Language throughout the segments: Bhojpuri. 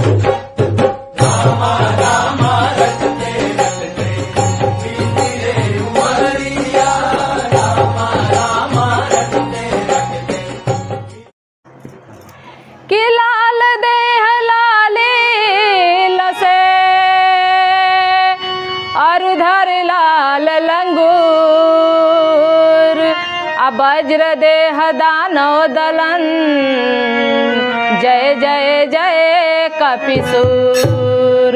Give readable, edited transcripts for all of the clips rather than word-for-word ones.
रामा रामा रटते रटते बीती रे उमरिया, रामा रामा रटते रटते। कि लाल देह लाली लसे और उधर लाल लंगूर, आ वज्र देह दानव दलन, जय जय जय कपिसूर।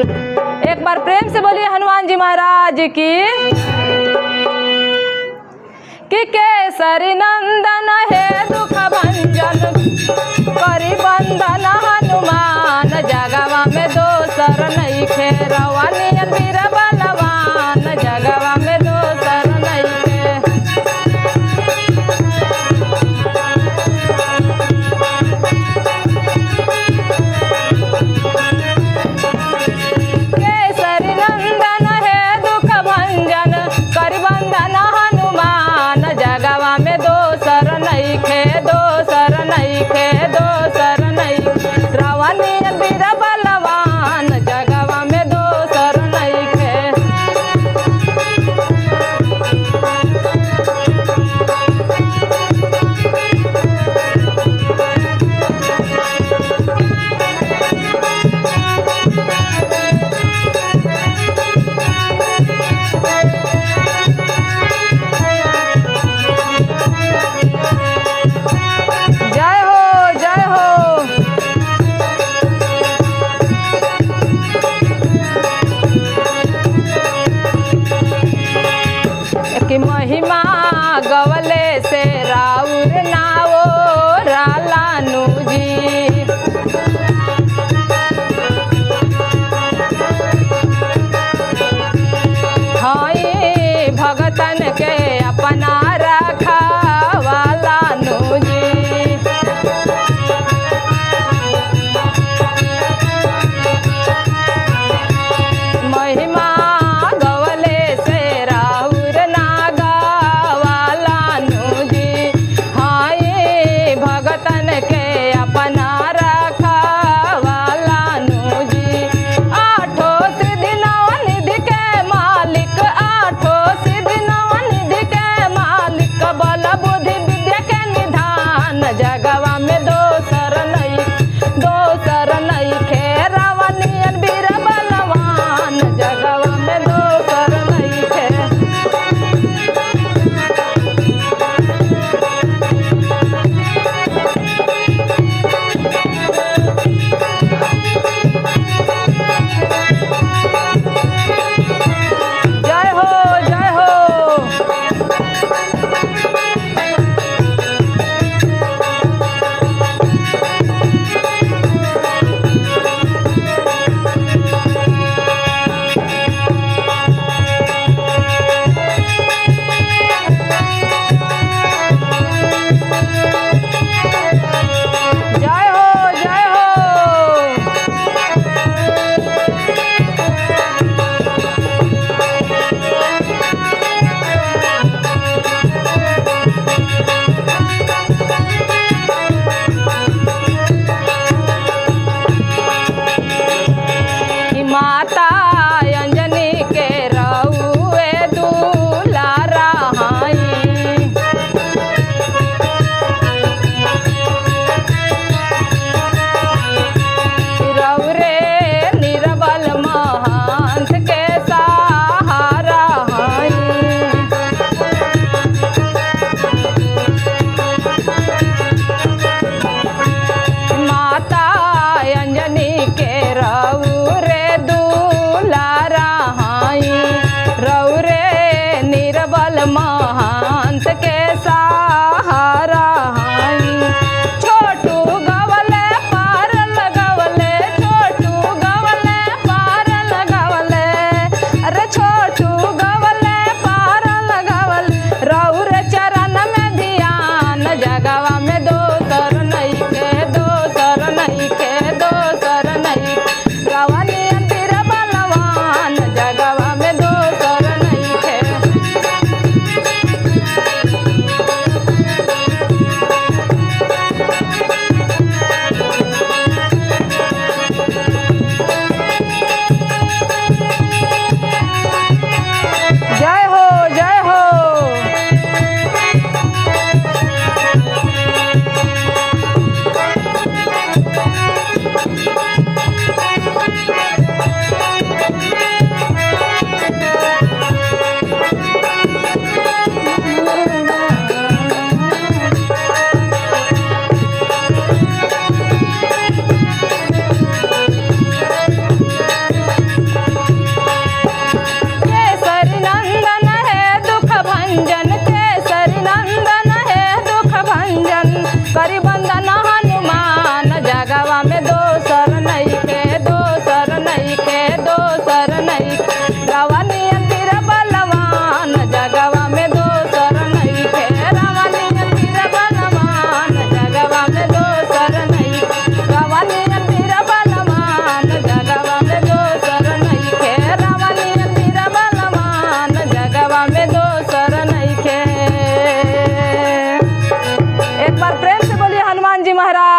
एक बार प्रेम से बोलिए हनुमान जी महाराज की। कि केसरी नंदन हे दुख भंजन, करी बंदन हनुमान, जगवा में दोसर नइखे, रवानियन वीर बलवान, जगवा में दोसर नइखे। केसरी नंदन हे दुख भंजन, करी बंदन हनुमान, जगवा में दोसर नइखे, दोसर नइखे, दोसर नइखे, रवानियन वीर बलवान, जगवा में दोसर नइखे। जय हो, जय हो।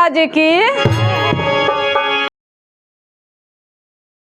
महाराज की।